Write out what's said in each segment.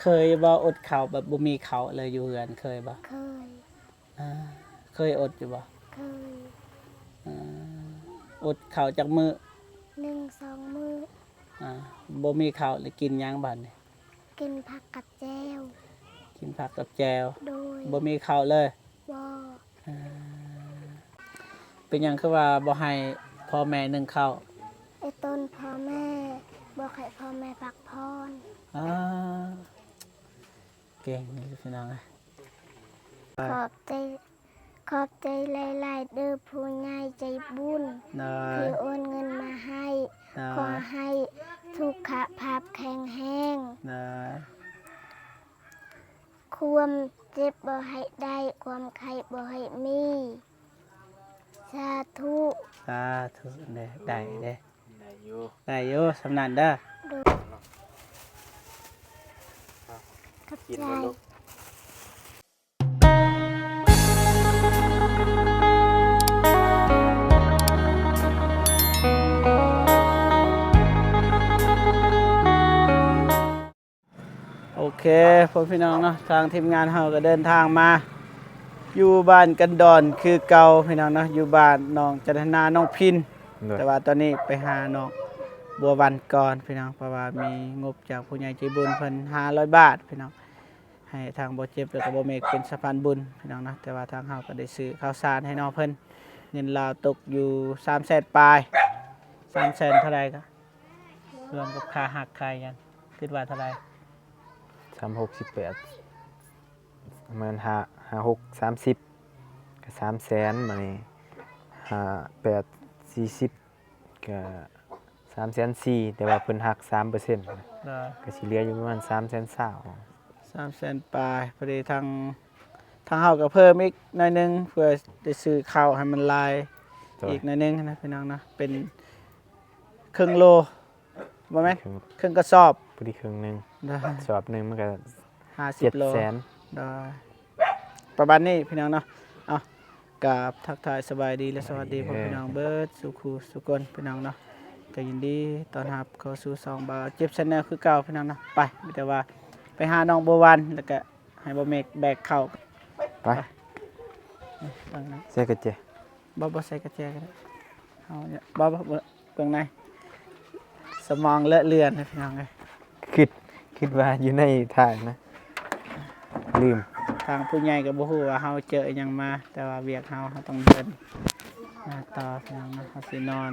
ເຄີຍບໍ່ ອົດເຂົ້າແບບບໍ່ມີເຂົ້າເລີຍຢູ່ເຮືອນ ເຄີຍບໍ່? ເຄີຍ. ອ່າ ເຄີຍອົດຢູ່ບໍ່? ເຄີຍ. ອ່າ ອົດເຂົ້າຈັກມື້? ໜຶ່ງສອງມື້. ອ່າ ບໍ່ມີເຂົ້າແລ້ວກິນຫຍັງບາດນີ້? ກິນຜັກກັບແຈ່ວ. ກິນຜັກກັບແຈ່ວ. ໂດຍ. ບໍ່ມີເຂົ້າເລີຍ? ບໍ່. ອ່າ ເປັນຫຍັງຄືວ່າບໍ່ໃຫ້ພໍ່ແມ່ໜຶ້ງເຂົ້າ? ໄອ້ຕົນພໍ່ແມ່ ບໍ່ໃຫ້ພໍ່ແມ່ພັກຜ່ອນ. ອ່າ ເກັ່ງນີ້ພີ່ນ້ອງເອີຍ. ຂອບໃຈ ຂອບໃຈຫຼາຍໆເດີຜູ້ໃຫຍ່ໃຈບຸນ ໂດຍ ທີ່ໂອນເງິນມາໃຫ້. ໂດຍ. ຂໍໃຫ້ສຸຂະພາບແຂງແຮງ. ໂດຍ. ຄວາມເຈັບບໍ່ໃຫ້ໄດ້ ຄວາມໄຂ້ບໍ່ໃຫ້ມີ. ສາທຸ. ສາທຸເດີ. ໄດ້ເດ້. ໄດ້ຢູ່ ໄດ້ຢູ່ ສ່ຳນັ້ນເດີ. ໂດຍ. ຂອບໃຈ. ໂອເຄ ພໍ່ແມ່ພີ່ນ້ອງເນາະ ທາງທີມງານເຮົາກໍເດີນທາງມາຢູ່ບ້ານກັນດອນຄືເກົ່າພີ່ນ້ອງເນາະ ຢູ່ບ້ານໜອງຈັນທະນາ ໜອງພິນ. ໂດຍ. ແຕ່ວ່າຕອນນີ້ໄປຫານ້ອງບົວວັນກ່ອນພີ່ນ້ອງ ເພາະວ່າມີງົບຈາກຜູ້ໃຫຍ່ໃຈບຸນເພິ່ນຫ້າຮ້ອຍບາດພີ່ນ້ອງ ໃຫ້ທາງບໍ່ເຈັບ ແລ້ວກໍບໍ່ເມັກເປັນສະພານບຸນພີ່ນ້ອງເນາະ. ແຕ່ວ່າທາງເຮົາກໍໄດ້ຊື້ເຂົ້າສານໃຫ້ນ້ອງເພິ່ນ ເງິນລາວຕົກຢູ່ສາມແສນປາຍ ສາມແສນເທົ່າໃດກໍ ລວມກັບຄ່າຮັກຄ່າຫຍັງ ຄິດວ່າເທົ່າໃດ? ສາມຫົກສິບແປດ ປະມານຫ້າ ຫ້າຫົກສາມສິບ ກໍສາມແສນ ບາດນີ້ຫ້າແປດສີ່ສິບ ກໍສາມແສນສີ່ ແຕ່ວ່າເພິ່ນຫັກສາມເປີເຊັນນະ ກໍຊິເຫຼືອຢູ່ປະມານສາມແສນຊາວ ສາມແສນປາຍ. ພໍດີທາງ ທາງເຮົາກໍເພີ່ມອີກໜ້ອຍໜຶ່ງ ເພື່ອໄດ້ຊື້ເຂົ້າໃຫ້ມັນຫຼາຍ ໂດຍ ອີກໜ້ອຍໜຶ່ງນະພີ່ນ້ອງເນາະ ເປັນເຄິ່ງໂລ ບໍ່ແມ່ນ ເຄິ່ງ ເຄິ່ງກະສອບ ພໍດີເຄິ່ງໜຶ່ງ ໂດຍ ສອບໜຶ່ງມັນກໍຫ້າສິບໂລ ເຈັດແສນ ໂດຍ ປະມານນີ້ພີ່ນ້ອງເນາະ. ເອົາ ກາບທັກທາຍສະບາຍດີ ແລະ ສະຫວັດດີພໍ່ແມ່ພີ່ນ້ອງເບິດສູ່ຄູ່ສູ່ຄົນພີ່ນ້ອງເນາະ ກໍຍິນດີຕ້ອນຮັບເຂົ້າສູ່ຊ່ອງບ່າວເຈັບແຊນແນວຄືເກົ່າພີ່ນ້ອງເນາະ. ໄປ ມີແຕ່ວ່າໄປຫານ້ອງບົວວັນ ແລ້ວກໍໃຫ້ບໍ່ເມັກແບກເຂົ້າ ໄປ ໄປ ໃສ່ກະແຈ ບໍ່ ບໍ່ໃສ່ກະແຈກໍໄດ້ ເຮົາ ບໍ່ ບໍ່ ເບິ່ງໃນ ສະໝອງເລາະເລືອນນະພີ່ນ້ອງເອີຍ. ຄິດ ຄິດວ່າຢູ່ໃນທາງນະ ລືມ ທາງຜູ້ໃຫຍ່ກໍບໍ່ຮູ້ວ່າເຮົາເຈີອີ່ຫຍັງມາ ແຕ່ວ່າວຽກເຮົາ ເຮົາຕ້ອງເດີນໜ້າຕໍ່ພີ່ນ້ອງເນາະ. ເຮົາຊິນອນ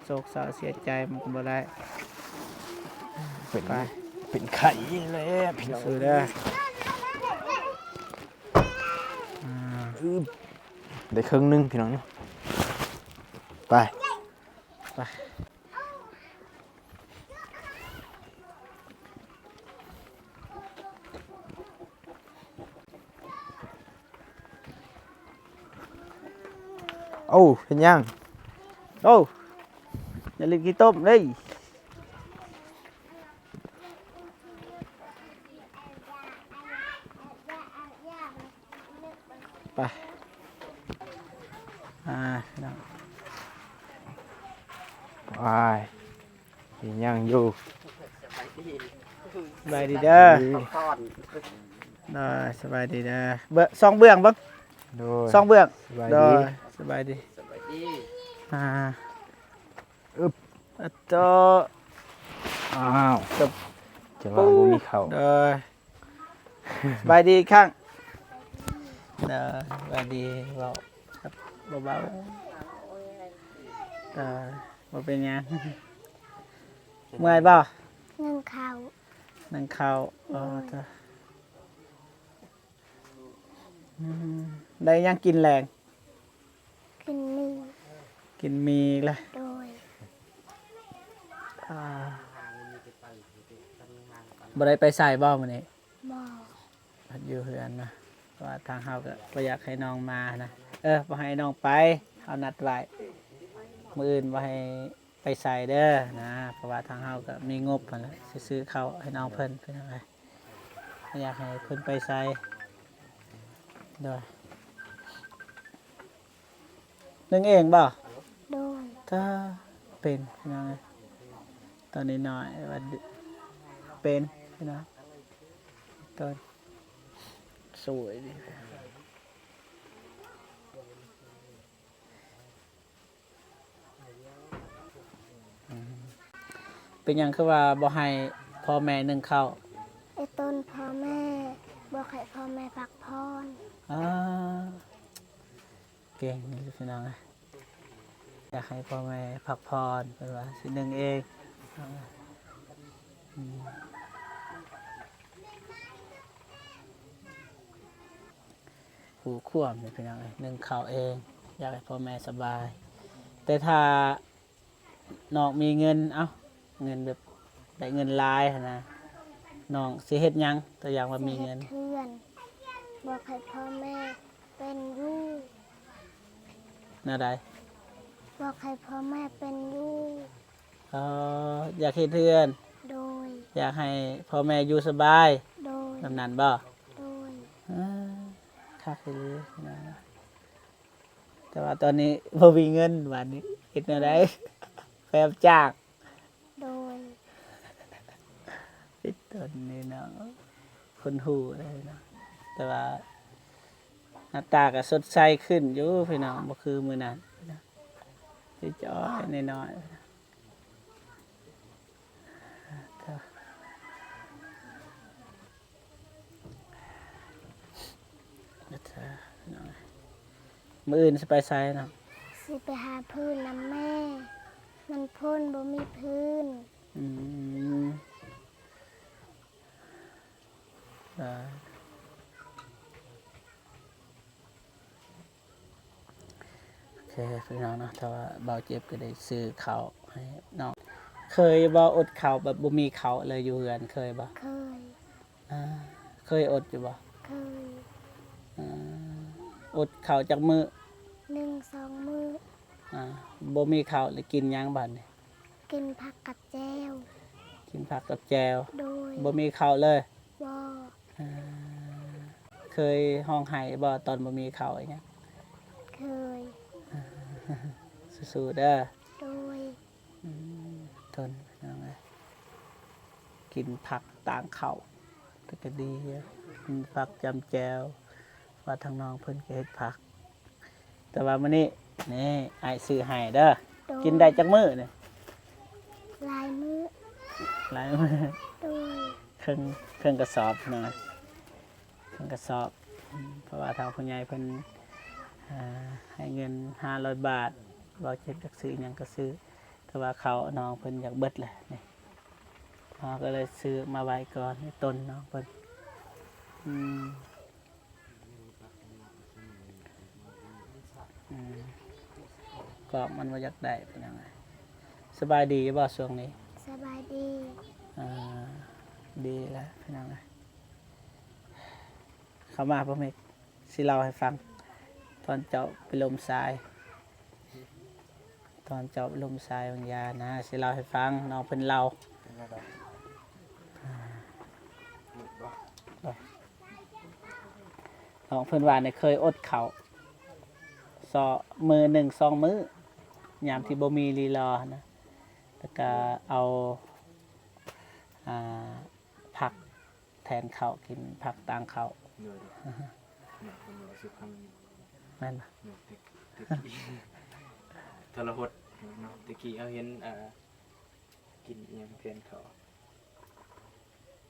ໂສກເສົ້າເສຍໃຈມັນກໍບໍ່ໄດ້ ເປັນ ເປັນໄຂ້ແລ້ວພີ່ນ້ອງ ສູ້ເດີ. ອ່າ ອືມ ໄດ້ເຄິ່ງໜຶ່ງພີ່ນ້ອງ ໄປ ໄປ. ໂອ້ ເຮັດຫຍັງ? ໂອ້ ຢ່າຫຼິ້ນຂີ້ຕົມເດ້. ໄປ ອ່າ ພີ່ນ້ອງ ໄປ ຍັງຢູ່ ສະບາຍດີເດີ ໂດຍ ສະບາຍດີເດີ ເບິ່ງ ສ່ອງເບື້ອງເບິ່ງ ໂດຍ ສ່ອງເບື້ອງ ສະບາຍດີ ໂດຍ ສະບາຍດີ ສະບາຍດີ ອ່າ ອຶບ ອະໂຕ ອ້າວ ຈະວ່າບໍ່ມີເຂົ້າ ໂດຍ ສະບາຍດີອີກຄັ້ງ ເດີ ສະບາຍດີ ເວົ້າເບົາໆ ເດີ ບໍ່ເປັນຫຍັງ ເມື່ອຍບໍ່? ໜຶ້ງເຂົ້າ ໜຶ້ງເຂົ້າ ໂດຍ ອໍ ເດີ ອືມ ໄດ້ຫຍັງກິນແລງ? ກິນໝີ່ ກິນໝີ່ອີກແລ້ວ ໂດຍ ອ່າ ບໍ່ໄດ້ໄປໃສບໍ່ມື້ນີ້? ບໍ່ ພັດຢູ່ເຮືອນນະ ເພາະວ່າທາງເຮົາກໍບໍ່ຢາກໃຫ້ນ້ອງມານະ ເອີ ບໍ່ໃຫ້ນ້ອງໄປ ເຮົານັດໄວ້ ມື້ອື່ນບໍ່ໃຫ້ໄປໃສເດີນະ ເພາະວ່າທາງເຮົາກໍມີງົບຫັ້ນແຫຼະ ຊິຊື້ເຂົ້າໃຫ້ນ້ອງເພິ່ນ ເປັນຫຍັງ ບໍ່ຢາກໃຫ້ເພິ່ນໄປໃສ ໂດຍ ໜຶ້ງເອງບໍ່? ໂດຍ ກໍເປັນພີ່ນ້ອງເອີຍ ຕອນນ້ອຍໆວ່າເປັນພີ່ນ້ອງ ຕົ້ນ ສວຍເດ. ອືມ ເປັນຫຍັງຄືວ່າບໍ່ໃຫ້ພໍ່ແມ່ໜຶ້ງເຂົ້າ? ໄອ້ຕົ້ນ ພໍ່ແມ່ບໍ່ໃຫ້ພໍ່ແມ່ພັກຜ່ອນ. ອາ ເກັ່ງຢູ່ພີ່ນ້ອງເອີຍ ຢາກໃຫ້ພໍ່ແມ່ພັກຜ່ອນ ເພິ່ນວ່າຊິໜຶ້ງເອງ. ອາ ອືມ ຮູ້ຄວາມຢູ່ພີ່ນ້ອງເອີຍ ໜຶ້ງເຂົ້າເອງ ຢາກໃຫ້ພໍ່ແມ່ສະບາຍ. ແຕ່ຖ້ານ້ອງມີເງິນ ເອົ້າ ເງິນແບບໄດ້ເງິນຫຼາຍຫັ້ນນະ ນ້ອງຊິເຮັດຫຍັງ? ຕົວຢ່າງວ່າມີເງິນ ຊິເຮັດເຮືອນ ບອກໃຫ້ພໍ່ແມ່ເປັນຢູ່. ແນວໃດ? ບອກໃຫ້ພໍ່ແມ່ເປັນຢູ່. ອໍ ຢາກເຮັດເຮືອນ. ໂດຍ. ຢາກໃຫ້ພໍ່ແມ່ຢູ່ສະບາຍ. ໂດຍ. ແບບນັ້ນບໍ່? ໂດຍ. ເອີ ຄັກອີ່ຫຼີນະ ແຕ່ວ່າຕອນນີ້ບໍ່ມີເງິນ ບາດນີ້ເຮັດແນວໃດ? ໄປຮັບຈ້າງ. ໂດຍ. ເປັນຕົ້ນນີ້ເນາະ ຄົນຮູ້ເລີຍເນາະ ແຕ່ວ່າໜ້າຕາກໍສົດໃສຂຶ້ນຢູ່ພີ່ນ້ອງ ບໍ່ຄືມື້ນັ້ນ ຈ່ອຍໆ ນ້ອຍໆ. ມື້ອື່ນຊິໄປໃສນະ? ຊິໄປຫາຟືນນຳແມ່ ມັນຝົນບໍ່ມີຟືນ. ອືມ ໂອເຄພີ່ນ້ອງເນາະ ແຕ່ວ່າເບົາເຈັບກໍໄດ້ຊື້ເຂົ້າໃຫ້ນ້ອງ. ເຄີຍບໍ່ອົດເຂົ້າແບບບໍ່ມີເຂົ້າເລີຍຢູ່ເຮືອນ ເຄີຍບໍ່? ເຄີຍ. ອາ ເຄີຍອົດຢູ່ບໍ່? ເຄີຍ. ອາ ອົດເຂົ້າຈັກມື້? ໜຶ່ງສອງມື້. ອາ ບໍ່ມີເຂົ້າແລ້ວກິນຫຍັງບາດນີ້? ກິນຜັກກັບແຈ່ວ. ກິນຜັກກັບແຈ່ວ. ໂດຍ. ບໍ່ມີເຂົ້າເລີຍ? ບໍ່. ເຄີຍຮ້ອງໄຫ້ບໍ່ຕອນບໍ່ມີເຂົ້າອີຫຍັງ? ເຄີຍ. ສູ້ໆເດີ. ໂດຍ. ອືມ ທົນພີ່ນ້ອງເອີຍ ກິນຜັກຕາງເຂົ້າ ແຕ່ກໍດີຢູ່ ກິນຜັກຈ້ຳແຈ່ວ ວ່າທາງນ້ອງເພິ່ນກໍເຮັດຜັກ. ແຕ່ວ່າມື້ນີ້ ນີ້ ອ້າຍຊື້ໃຫ້ເດີ. ໂດຍ. ກິນໄດ້ຈັກມື້ນີ້? ຫຼາຍມື້. ຫຼາຍມື້. ໂດຍ. ເຄິ່ງ ເຄິ່ງກະສອບເນາະ ເຄິ່ງກະສອບ. ເພາະວ່າທາງຜູ້ໃຫຍ່ເພິ່ນ ອ່າ ໃຫ້ເງິນຫ້າຮ້ອຍບາດ ເວົ້າເຈັບຢາກຊື້ຫຍັງກໍຊື້ ແຕ່ວ່າເຂົ້ານ້ອງເພິ່ນຢາກເບິດແຫຼະນີ້ ເຮົາກໍເລີຍຊື້ມາໄວ້ກ່ອນໃຫ້ຕົ້ນນ້ອງເພິ່ນ. ອືມ ອືມ ກອງມັນບໍ່ຢາກໄດ້ເປັນຫຍັງ. ສະບາຍດີບໍ່ຊ່ວງນີ້? ສະບາຍດີ. ອ່າ ດີແລ້ວພີ່ນ້ອງເອີຍ. ເຂົ້າມາພໍ່ເມັກ ຊິເລົ່າໃຫ້ຟັງ ຕອນເຈົ້າໄປລົມຊາຍ ຕອນເຈົ້າໄປລົມຊາຍວາງຢານະ ຊິເລົ່າໃຫ້ຟັງ ນ້ອງເພິ່ນເລົ່າ. ເປັນແນວໃດ? ອ່າ ມືດບໍ່? ນ້ອງເພິ່ນວ່ານີ້ເຄີຍອົດເຂົ້າ ສອງ ມື້ໜຶ່ງສອງມື້ ຍາມທີ່ບໍ່ມີລີລໍຫັ້ນນະ ແລ້ວກະເອົາ ອ່າ ຜັກ ແທນເຂົ້າ ກິນຜັກຕາງເຂົ້າ. ໂດຍ ໂດຍ ເນາະ ເພິ່ນວ່າສຸດທຳ ແມ່ນບໍ່? ໂດຍ ແຕ່ ແຕ່ກີ້ ທໍລະຫົດເນາະ ແຕ່ກີ້ເຮົາເຫັນ ອ່າ ກິນອີ່ຫຍັງແທນເຂົ້າ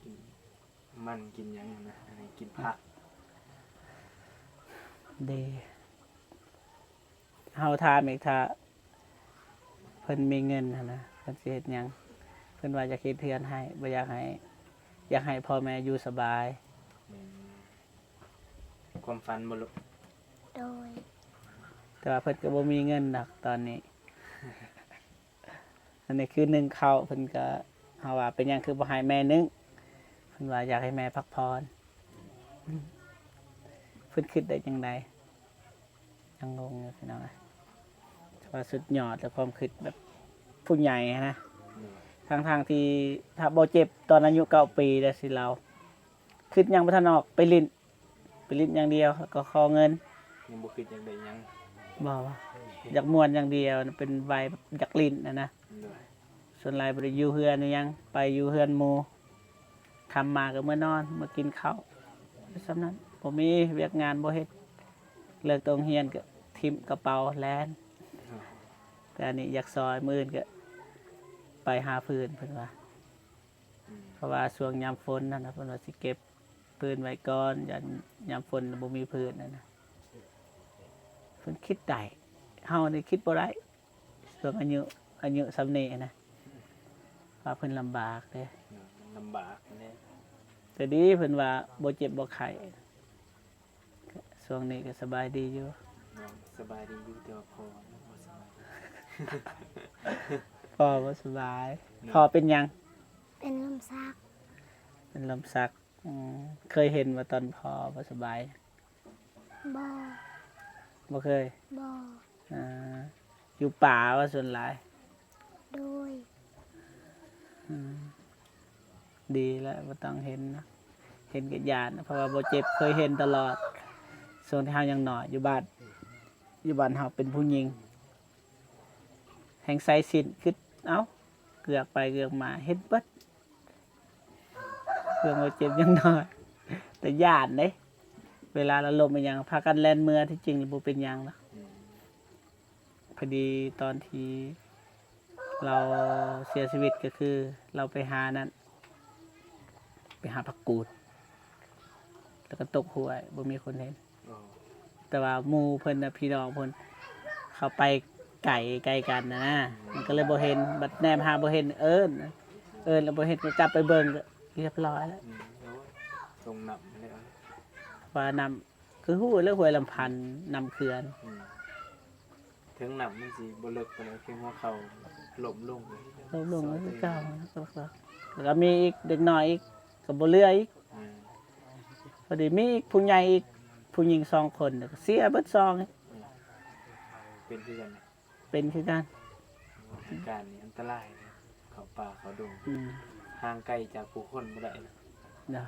ກິນມັນກິນຫຍັງຫັ້ນນະ ອັນນີ້ກິນຜັກ. ເດ ເຮົາຖາມອີກ ຖ້າເພິ່ນມີເງິນຫັ້ນນະ ເພິ່ນຊິເຮັດຫຍັງ? ເພິ່ນວ່າຢາກເຮັດເຮືອນໃຫ້ ບໍ່ຢາກໃຫ້ ຢາກໃຫ້ພໍ່ແມ່ຢູ່ສະບາຍ. ອືມ ຄວາມຝັນບໍ່ລູກ? ໂດຍ. ແຕ່ວ່າເພິ່ນກໍບໍ່ມີເງິນດອກຕອນນີ້. ອັນນີ້ຄືໜຶ້ງເຂົ້າ ເພິ່ນກໍ ເຮົາວ່າເປັນຫຍັງຄືບໍ່ໃຫ້ແມ່ໜຶ້ງ? ເພິ່ນວ່າຢາກໃຫ້ແມ່ພັກຜ່ອນ. ເພິ່ນຄິດໄດ້ຈັ່ງໃດ? ຍັງງົງຢູ່ພີ່ນ້ອງເອີຍ ວ່າສຸດຍອດແລ້ວ ຄວາມຄິດແບບຜູ້ໃຫຍ່ນະ ໂດຍ ທັງໆທີ່ຖ້າບໍ່ເຈັບຕອນອາຍຸເກົ້າປີແລ້ວຊິເລົ່າ ຄິດຫຍັງບໍ່ທັນອອກ ໄປຫຼິ້ນ ໄປຫຼິ້ນຢ່າງດຽວ ແລ້ວກໍຂໍເງິນ ຍັງບໍ່ຄິດຢາກໄດ້ຫຍັງ ບໍ່ ຢາກມ່ວນຢ່າງດຽວ ເປັນໄວຢາກຫຼິ້ນນະນະ ໂດຍ ສ່ວນຫຼາຍບໍ່ໄດ້ຢູ່ເຮືອນອີ່ຫຍັງ ໄປຢູ່ເຮືອນໝູ່ ຄ່ຳມາກໍເມືອນອນ ເມືອກິນເຂົ້າ ສ່ຳນັ້ນ ບໍ່ມີວຽກງານບໍ່ເຮັດ ເລີກແຕ່ໂຮງຮຽນກໍຖິ້ມກະເປົາແລ່ນ. ແຕ່ອັນນີ້ຢາກຊອຍ ມື້ອື່ນກໍໄປຫາຟືນ ເພິ່ນວ່າ ເພາະວ່າຊ່ວງຍາມຝົນຫັ້ນນະ ເພິ່ນວ່າຊິເກັບຟືນໄວ້ກ່ອນ ຢ້ານຍາມຝົນບໍ່ມີຟືນຫັ້ນນະ. ເພິ່ນຄິດໄດ້ ເຮົານີ້ຄິດບໍ່ໄດ້ ຊ່ວງອາຍຸ ອາຍຸສ່ຳນີ້ນະ ວ່າເພິ່ນລຳບາກເດ້. ເອີ ມັນລຳບາກແດ່. ແຕ່ດີເພິ່ນວ່າບໍ່ເຈັບບໍ່ໄຂ້ ຊ່ວງນີ້ກໍສະບາຍດີຢູ່. ນ້ອງສະບາຍດີຢູ່ ແຕ່ວ່າພໍ່ຍັງບໍ່ສະບາຍ. ພໍ່ບໍ່ສະບາຍ. ເນາະ. ພໍ່ເປັນຫຍັງ? ເປັນລົມຊັກ. ເປັນລົມຊັກ. ອືມ ເຄີຍເຫັນບໍ່ຕອນພໍ່ບໍ່ສະບາຍ? ບໍ່. ບໍ່ເຄີຍ? ບໍ່. ອ່າ ຢູ່ປ່າວ່າສ່ວນຫຼາຍ? ໂດຍ. ອືມ ດີແລ້ວ ບໍ່ຕ້ອງເຫັນນະ ເຫັນກໍຢ້ານ ເພາະວ່າບໍ່ເຈັບ ເຄີຍເຫັນຕະຫຼອດ ຊ່ວງທີ່ເຮົາຍັງນ້ອຍ ຢູ່ບ້ານ ຢູ່ບ້ານເຮົາເປັນຜູ້ຍິງ ແຮ່ງໃສ່ສິ້ນ ຄິດ ເອົ້າ ເກືອກໄປເກືອກມາ ເຫັນເບິດ. ເລື່ອງວ່າເຈັບຍັງນ້ອຍ ແຕ່ຢ້ານເດ້ ເວລາລະລົ້ມອີ່ຫຍັງ ພາກັນແລ່ນເມືອ ທີ່ຈິງລະບໍ່ເປັນຫຍັງນະ. ອືມ ພໍດີຕອນທີ່ລາວເສຍຊີວິດ ກໍຄືລາວໄປຫານັ້ນ ໄປຫາຜັກກູດ ແລ້ວກໍຕົກຫ້ວຍ ບໍ່ມີຄົນເຫັນ. ອໍ ແຕ່ວ່າໝູ່ເພິ່ນນະ ພີ່ນ້ອງເພິ່ນເຂົາໄປໄກ ໄກກັນນະນະ ອືມ ມັນກໍເລີຍບໍ່ເຫັນ ບັດແນມຫາບໍ່ເຫັນ ເອີ້ນ ເອີ້ນແລ້ວບໍ່ເຫັນ ກໍກັບໄປເບິ່ງ ກໍລຽບຮ້ອຍແລ້ວ. ອືມ ໂອ້ຍ ຕົງນ້ຳແລ້ວ ວ່ານ້ຳ ຄືຮູ້ແລ້ວ ຫ້ວຍລຳພັນ ນ້ຳເຂື່ອນ. ອືມ ເທິງນ້ຳມັນຊິບໍ່ເລິກປານໃດ ພຽງຫົວເຂົ່າ ລົ້ມລົງ ລົ້ມລົງຄືເກົ່າ. ແລ້ວກໍມີອີກ ເດັກນ້ອຍອີກ ກໍບໍ່ເຫຼືອອີກ. ອືມ ພໍດີມີອີກຜູ້ໃຫຍ່ອີກ ຜູ້ຍິງສອງຄົນ ກໍເສຍເບິດສອງ. ອືມ ເປັນຄືກັນ ເປັນຄືກັນ. ໂອ້ ເຫດການນີ້ອັນຕະລາຍເດ້ ເຂົ້າປ່າເຂົ້າດົງ. ອືມ ຫ່າງໄກຈາກຜູ້ຄົນບໍ່ໄດ້ນະ. ນະ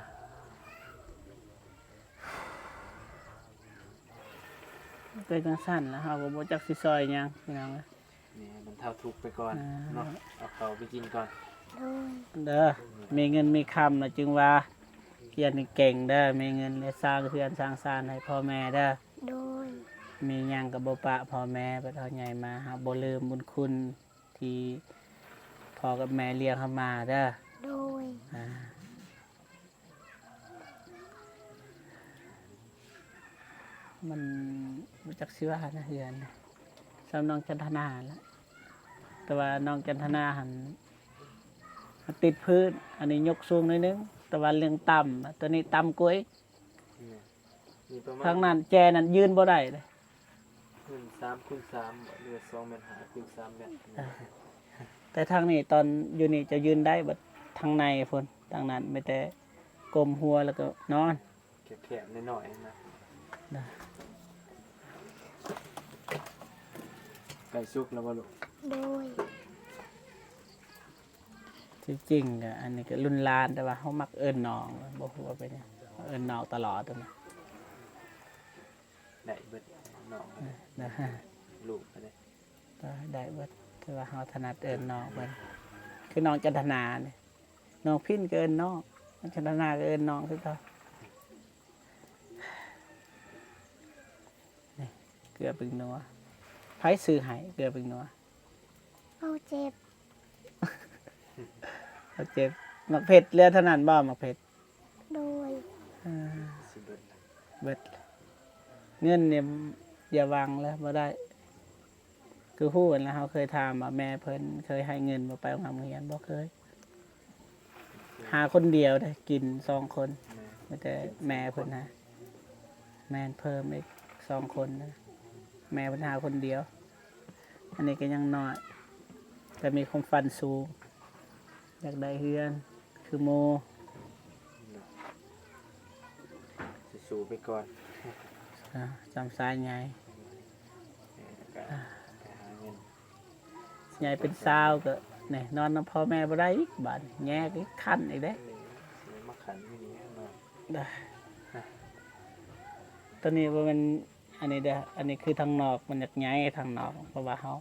ເປັນຈັ່ງຊັ້ນລະ ເຮົາກໍບໍ່ຈັກຊິຊ່ອຍຫຍັງ ພີ່ນ້ອງເອີຍ. ນີ້ໃຫ້ບັນເທົາທຸກໄປກ່ອນ ອ່າ ເນາະ ເອົາເຂົ້າໄປກິນກ່ອນ. ໂດຍ. ເດີ ມີເງິນມີຄຳລະຈຶ່ງວ່າຮຽນໃຫ້ເກັ່ງເດີ ມີເງິນແລ້ວສ້າງເຮືອນສ້າງຊານໃຫ້ພໍ່ແມ່ເດີ. ໂດຍ. ມີຫຍັງກໍບໍ່ປະພໍ່ແມ່ ບັດເຮົາໃຫຍ່ມາ ເຮົາບໍ່ລືມບຸນຄຸນທີ່ພໍ່ກັບແມ່ລ້ຽງເຮົາມາເດີ. ໂດຍ. ອ່າ ມັນບໍ່ຈັກຊິວ່ານະ ເຮືອນ ສ່ຳນ້ອງຈັນທະນາລະ ແຕ່ວ່ານ້ອງຈັນທະນາຫັ້ນ ມັນຕິດພື້ນ ອັນນີ້ຍົກສູງໜ້ອຍໜຶ່ງ ແຕ່ວ່າເລື່ອງຕ່ຳ ຕົວນີ້ຕ່ຳກວ່າອີກ. ນີ້ປະມານ ທາງນັ້ນແຈນັ້ນຢືນບໍ່ໄດ້ເດ້. ມັນສາມຄູນສາມບໍ ຫຼືວ່າສອງແມັດຫ້າຄູນສາມແມັດ. ເອີ ແຕ່ທາງນີ້ຕອນຢູ່ນີ້ຈະຢືນໄດ້ ບັດທາງໃນພຸ້ນ ທາງນັ້ນມີແຕ່ກົ້ມຫົວແລ້ວກໍນອນ. ແຄບໆ ນ້ອຍໆ ນະ. ນະ ໃກ້ສຸກແລ້ວບໍ່ລູກ? ໂດຍ. ທີ່ຈິງກໍອັນນີ້ກໍລຸ້ນຫຼານ ແຕ່ວ່າເຮົາມັກເອີ້ນນ້ອງ ບໍ່ຮູ້ວ່າເປັນຫຍັງ ເອີ້ນນ້ອງຕະຫຼອດນະ. ໄດ້ເບິດ ນ້ອງກໍໄດ້ ນະ ລູກກໍໄດ້ ໄດ້ເບິດ ແຕ່ວ່າເຮົາຖະໜັດເອີ້ນນ້ອງເພິ່ນ ຄືນ້ອງຈັນທະນານີ້ ນ້ອງພິນກໍເອີ້ນນ້ອງ ນ້ອງຈັນທະນາກໍເອີ້ນນ້ອງຄືເກົ່າ. ນີ້ ເກືອເປັງນົວ ໃຜຊື້ໃຫ້ເກືອເປັງນົວ? ເອົາເຈັບ ເອົາເຈັບ. ໝາກເຜັດເຫຼືອເທົ່ານັ້ນບໍ່? ໝາກເຜັດ. ໂດຍ. ອ່າ ຊິເບິດລະ ເບິດລະ ເງິນນີ້ຢ່າຫວັງເລີຍ ບໍ່ໄດ້. ຄືຮູ້ຫັ້ນລະ ເຮົາເຄີຍຖາມວ່າແມ່ເພິ່ນເຄີຍໃຫ້ເງິນບໍ່ໄປໂຮງຮ່ຳໂຮງຮຽນ? ບໍ່ເຄີຍ. ຫາຄົນດຽວເດ້ ກິນສອງຄົນ ແມ່ນ ມີແຕ່ແມ່ເພິ່ນຫາ. ແມ່ນ ເພີ່ມອີກສອງຄົນນະ ແມ່ເພິ່ນຫາຄົນດຽວ. ອັນນີ້ກໍຍັງນ້ອຍ ແຕ່ມີຄວາມຝັນສູງ ຢາກໄດ້ເຮືອນຄືໝູ່. ສູ້ໆ ໄປກ່ອນ ອ່າ ຈຳຊາຍໃຫຍ່ ເອີ ແລ້ວກໍ ອ່າ ໄປຫາເງິນ. ໃຫຍ່ເປັນສາວກໍ ນີ້ ນອນນຳພໍ່ແມ່ບໍ່ໄດ້ອີກ ບາດນີ້ແຍກອີກ ຄັນອີກເດ້. ເອີ ຊິມາຄັນຢູ່ນີ້ເນາະ. ໂຕນີ້ບໍ່ແມ່ນ ອັນນີ້ເດີ ອັນນີ້ຄືທາງນອກ ມັນຢາກໃຫຍ່ທາງນອກ ເພາະວ່າເຮົາ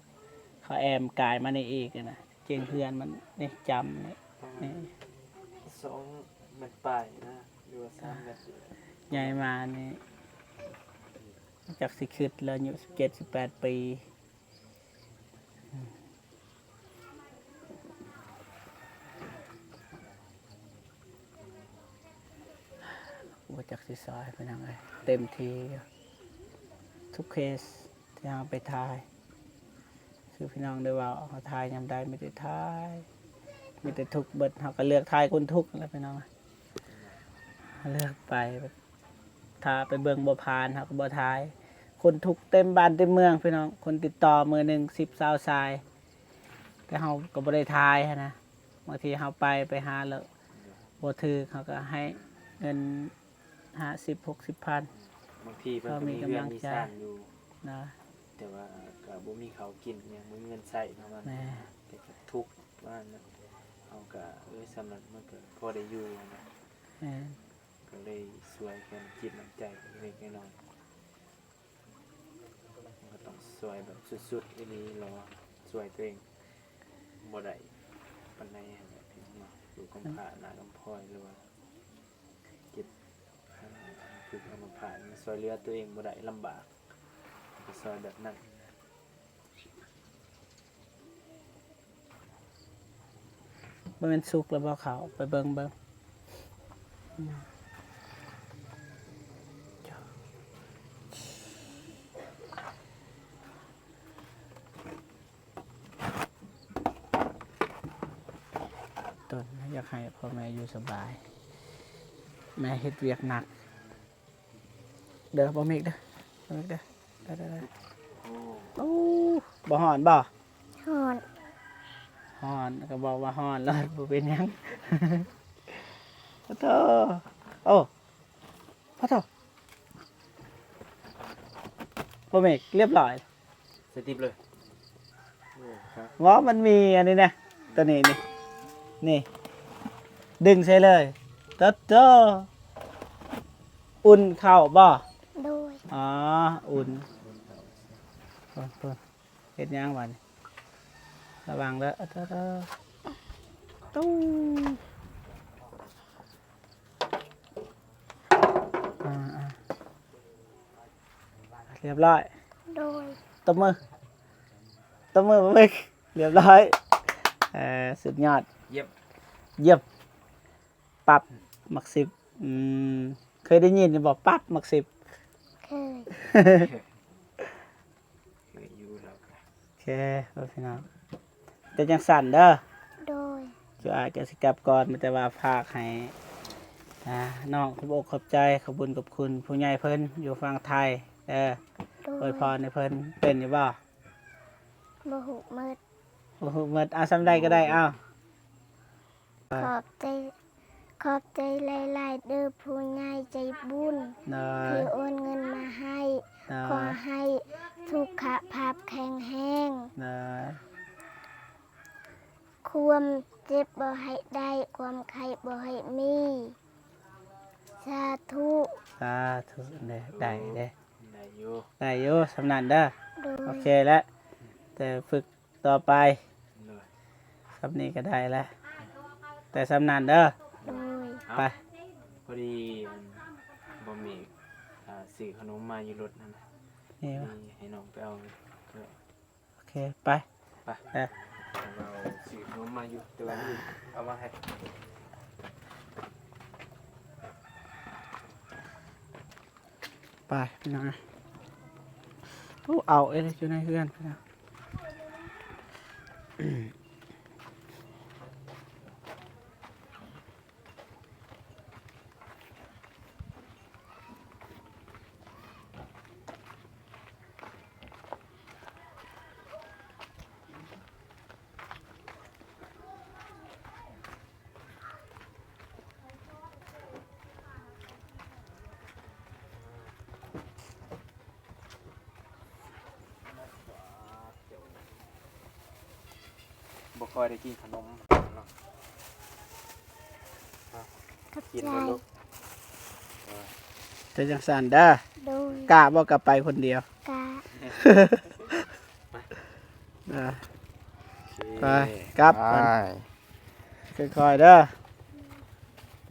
ເຂົາແອ້ມກາຍມານີ້ອີກນະ ຈຽງເຮືອນມັນ ນີ້ ຈຳນີ້ ປະມານ ນີ້ ສອງ ແມັດປາຍນະ ຫຼືວ່າສາມແມັດນີ້ແຫຼະ. ໃຫຍ່ມານີ້ຈັກຊິຄິດແລ້ວ ອາຍຸສິບເຈັດ ສິບແປດປີ. ບໍ່ຈັກຊິຊ່ອຍ ພີ່ນ້ອງເອີຍ ເຕັມທີ່ຢູ່ ທຸກເຄສທີ່ເຮົາໄປຖ່າຍ ຄືພີ່ນ້ອງໄດ້ເວົ້າ ເຮົາຖ່າຍຍາມໃດມີແຕ່ຖ່າຍ ມີແຕ່ທຸກເບິດ ເຮົາກໍເລືອກຖ່າຍຄົນທຸກນັ້ນແຫຼະພີ່ນ້ອງ ເລືອກໄປ ຖ້າໄປເບິ່ງບໍ່ຜ່ານ ເຮົາກໍບໍ່ຖ່າຍ. ຄົນທຸກເຕັມບ້ານເຕັມເມືອງພີ່ນ້ອງ ຄົນຕິດຕໍ່ມື້ໜຶ່ງສິບຊາວສາຍ ແຕ່ເຮົາກໍບໍ່ໄດ້ຖ່າຍຫັ້ນນະ. ບາງທີເຮົາໄປ ໄປຫາແລ້ວບໍ່ຖືກ ເຮົາກໍໃຫ້ເງິນຫ້າສິບ ຫົກສິບພັນ ບາງທີເພິ່ນກໍມີເຮືອນມີຊານຢູ່ ແຕ່ວ່າກໍບໍ່ມີເຂົ້າກິນຫຍັງ ບໍ່ມີເງິນໃຊ້ເນາະ ແມ່ນ ແຕ່ກໍທຸກ ວ່ານັ້ນ ເຮົາກະ ເອີ ສ່ຳນັ້ນມັນກະພໍໄດ້ຢູ່ນະ ແມ່ນ ກໍເລີຍຊ່ວຍແຄ່ນ້ຳຈິດນ້ຳໃຈເລັກໆນ້ອຍໆ ມັນກໍຕ້ອງຊ່ວຍແບບສຸດໆອີ່ຫຼີ ຫຼືວ່າຊ່ວຍຕົວເອງບໍ່ໄດ້ປານໃດຫັ້ນແຫຼະ ພີ່ນ້ອງເນາະ ຢູ່ກຳພ້າໜ້າກຳພອຍ ຫຼືວ່າເຈັບ ອາ ອາ ອາພາດ ມັນຊ່ວຍເຫຼືອຕົວເອງບໍ່ໄດ້ ລຳບາກ ກໍຊ່ອຍແບບນັ້ນ. ບໍ່ແມ່ນສຸກແລ້ວບໍ່ເຂົ້າ ໄປເບິ່ງເບິ່ງ ອືມ ຕົນຢາກໃຫ້ພໍ່ແມ່ຢູ່ສະບາຍ ແມ່ເຮັດວຽກໜັກ. ເດີ ບໍ່ເມກເດີ ບໍ່ເມກເດີ ໄດ້ໆ ໂອ້ ບໍ່ຮ້ອນບໍ່? ຮ້ອນ ຮ້ອນ ກໍບອກວ່າຮ້ອນໂລດ ບໍ່ເປັນຫຍັງ. ໂອ້ໂທ້ ໂອ້ ໂທ້ ບໍ່ເມກ ລຽບຮ້ອຍ. ສະຕິບເລີຍ ເວົ້າ ມັນມີອັນນີ້ນະ ຕົວນີ້ນີ້ ນີ້ ດຶງໃສ່ເລີຍ. ໂຕໂຕ ອຸ່ນເຂົ້າບໍ່? ໂດຍ ອໍ ອຸ່ນ ເບິ່ງ ເບິ່ງ ເຮັດຫຍັງບາດນີ້ ລະວັງເດີ ໂຕໂຕ ອ່າ ອ່າ ລຽບຮ້ອຍ ໂດຍ ຕົບມື ຕົບມື ຕົບມື ລຽບຮ້ອຍ ເອີ ສຸດຍອດ ຢ້ຽມ ຢ້ຽມ ປັບ ໝາກສິບ ອືມ ເຄີຍໄດ້ຍິນຢູ່ບໍ່ ປັບ ໝາກສິບ? ເຄີຍ ເຄີຍຢູ່ແລ້ວ ໂອເຄ ພີ່ນ້ອງ ເປັນຈັ່ງຊັ້ນເດີ ໂດຍ ຈຸອາຈະຊິກັບກ່ອນ ມີແຕ່ວ່າຝາກໃຫ້ ອ່າ ນ້ອງຂອບອົກຂອບໃຈ ຂອບບຸນຂອບຄຸນຜູ້ໃຫຍ່ເພິ່ນຢູ່ຝັ່ງໄທເດີ ໂດຍ ອວຍພອນໃຫ້ເພິ່ນ ເປັນຢູ່ບໍ່? ບໍ່ຮູ້ໝົດ ບໍ່ຮູ້ໝົດ ເອົາສ່ຳໃດກໍໄດ້ ເອົາ ຂອບໃຈ ຂອບໃຈຫຼາຍໆເດີຜູ້ໃຫຍ່ໃຈບຸນ ໂດຍ ທີ່ໂອນເງິນມາໃຫ້ ໂດຍ ຂໍໃຫ້ສຸຂະພາບແຂງແຮງ ໂດຍ ຄວາມເຈັບບໍ່ໃຫ້ໄດ້ ຄວາມໄຂ້ບໍ່ໃຫ້ມີ ສາທຸ ສາທຸເດີ ໄດ້ເດີ ໄດ້ຢູ່ ໄດ້ຢູ່ ສ່ຳນັ້ນເດີ ໂດຍ ໂອເຄແລ້ວ ແຕ່ຝຶກ ຕໍ່ໄປ ໂດຍ ສ່ຳນີ້ກໍໄດ້ແລ້ວ ແຕ່ສ່ຳນັ້ນເດີ ໂດຍ ໄປ ພໍດີອັນ ບໍ່ມີ ອ່າ ຊື້ຂະໜົມມາຢູ່ລົດຫັ້ນນະ ນີ້ ນີ້ໃຫ້ນ້ອງໄປເອົາ ໂອເຄ ໄປ ໄປ ເອີ ເອົາ ຊື້ຂະໜົມມາຢູ່ ແຕ່ວ່າມີ ເອົາມາໃຫ້ ໄປພີ່ນ້ອງ ໂອ້ ເອົາເອ ຢູ່ໃນເຮືອນພີ່ນ້ອງ ບໍ່ຄ່ອຍໄດ້ກິນຂະໜົມເນາະ ຂອບໃຈ ກິນເບິ່ງລູກ ເອີ ເປັນຈັ່ງຊັ້ນເດີ ໂດຍ ກ້າບໍ່ກັບໄປຄົນດຽວ? ກ້າ ເອີ ໂອເຄ ໄປ ກັບ ໄປ ຄ່ອຍໆເດີ.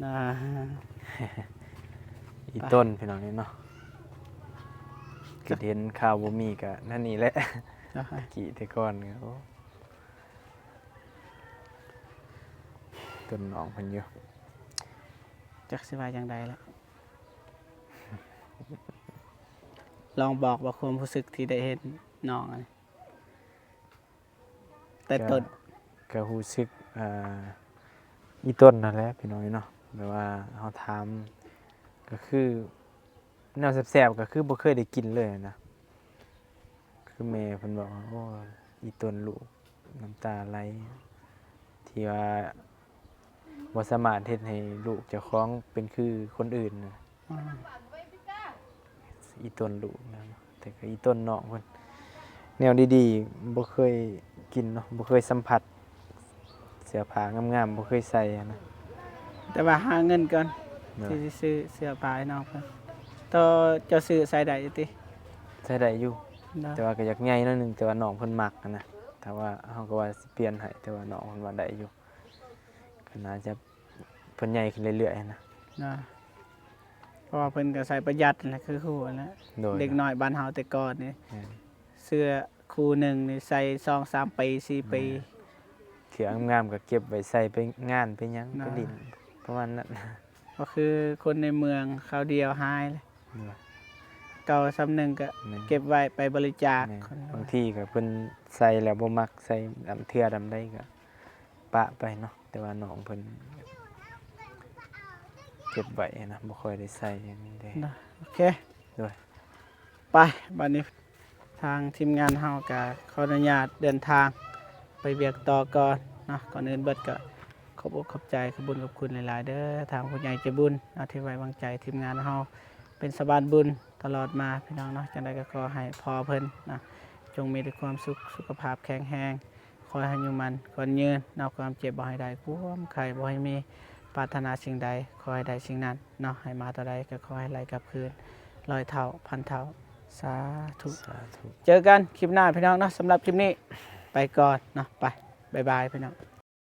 ນະ ອີ່ຕົ້ນພີ່ນ້ອງເອີຍເນາະ ຄິດເຫັນຂ່າວບໍ່ມີກະນັ້ນນີ້ແຫຼະ ກີ້ແຕ່ກ່ອນກະ ໂອ້ ຕົ້ນນ້ອງເພິ່ນຢູ່ ຈັກຊິວ່າຈັ່ງໃດລະ ລອງບອກວ່າຄວາມຮູ້ສຶກທີ່ໄດ້ເຫັນນ້ອງອັນນີ້ ແຕ່ຕົ້ນ ກະ ກະຮູ້ສຶກ ອ່າ ອີ່ຕົ້ນນັ້ນແຫຼະພີ່ນ້ອງເນາະ ແບບວ່າເຮົາຖາມ ກະຄືແນວແຊບໆ ກະຄືບໍ່ເຄີຍໄດ້ກິນເລີຍນະ ຄືແມ່ເພິ່ນບອກວ່າ ໂອ້ ອີ່ຕົ້ນລູກ ນ້ຳຕາໄຫຼ ທີ່ວ່າບໍ່ສາມາດເຮັດໃຫ້ລູກເຈົ້າຂອງເປັນຄືຄົນອື່ນນະ ອືມ ອີ່ຕົ້ນລູກນະ ແຕ່ກະອີ່ຕົ້ນນ້ອງເພິ່ນ ແນວດີໆ ບໍ່ເຄີຍກິນເນາະ ບໍ່ເຄີຍສຳຜັດ ເສື້ອຜ້າງາມໆ ບໍ່ເຄີຍໃສ່ຫັ້ນນະ ແຕ່ວ່າຫາເງິນກ່ອນ ໂດຍ ທີ່ຊິຊື້ເສື້ອຜ້າໃຫ້ນ້ອງເພິ່ນ ໂຕເຈົ້າຊື້ໃສ່ໄດ້ຢູ່ຕິ? ໃສ່ໄດ້ຢູ່ ໂດຍ ແຕ່ວ່າກະຢາກໃຫຍ່ໜ້ອຍໜຶ່ງ ແຕ່ວ່ານ້ອງເພິ່ນມັກຫັ້ນນະ ແຕ່ວ່າເຮົາກະວ່າຊິປ່ຽນໃຫ້ ແຕ່ວ່ານ້ອງເພິ່ນວ່າໄດ້ຢູ່ ກະໜ້າຈະ ເພິ່ນໃຫຍ່ຂຶ້ນເລື້ອຍໆຫັ້ນນະ ນະ ເພາະວ່າເພິ່ນກະໃສ່ປະຢັດຫັ້ນແຫຼະ ຄືຮູ້ຫັ້ນແຫຼະ ໂດຍ ເດັກນ້ອຍບ້ານເຮົາແຕ່ກ່ອນນີ້ ແມ່ນ ເສື້ອຄູ່ໜຶ່ງນີ້ໃສ່ສອງສາມປີ ສີ່ປີ ແມ່ນ ເສື້ອງາມໆກະເກັບໄວ້ໃສ່ໄປງານໄປຫຍັງ ນະ ໄປຫຼິ້ນ ປະມານນັ້ນ ກະຄືຄົນໃນເມືອງຄາວດຽວຫາຍເລີຍ ໂດຍ ເກົ່າສ່ຳໜຶ່ງກະ ແມ່ນ ເກັບໄວ້ໄປບໍລິຈາກ ແມ່ນ ຄົນ ບາງທີກະເພິ່ນໃສ່ແລ້ວບໍ່ມັກ ໃສ່ດຳເທື່ອດຳໃດກະ ປະໄປເນາະ ແຕ່ວ່ານ້ອງເພິ່ນເກັບໄວ້ນະ ບໍ່ຄ່ອຍໄດ້ໃສ່ເດ້ ນະ ໂອເຄ ໂດຍ ໄປ ບາດນີ້ທາງທີມງານເຮົາກະຂໍອະນຸຍາດເດີນທາງໄປວຽກຕໍ່ກ່ອນເນາະ ກ່ອນອື່ນເບິດກະຂອບອົກຂອບໃຈ ຂອບບຸນຂອບຄຸນຫຼາຍໆເດີ ທາງຜູ້ໃຫຍ່ໃຈບຸນເນາະ ທີ່ໄວ້ວາງໃຈທີມງານເຮົາເປັນສະບານບຸນຕະຫຼອດມາ ພີ່ນ້ອງເນາະ ຈັ່ງໃດກະຂໍໃຫ້ພໍ່ເພິ່ນນະ ຈົ່ງມີແຕ່ຄວາມສຸກ ສຸຂະພາບແຂງແຮງ ຂໍໃຫ້ອາຍຸໝັ້ນຂວັນຍືນເນາະ ຄວາມເຈັບບໍ່ໃຫ້ໄດ້ ຄວາມໄຂ້ບໍ່ໃຫ້ມີ ປາດຖະໜາສິ່ງໃດຂໍໃຫ້ໄດ້ສິ່ງນັ້ນເນາະ ໃຫ້ມາເທົ່າໃດກະຂໍໃຫ້ໄຫຼກັບຄືນຮ້ອຍເທົ່າພັນເທົ່າ ສາທຸ ສາທຸ ເຈີກັນຄລິບໜ້າພີ່ນ້ອງເນາະ ສຳລັບຄລິບນີ້ໄປກ່ອນເນາະ ໄປ ບາຍບາຍພີ່ນ້ອງ.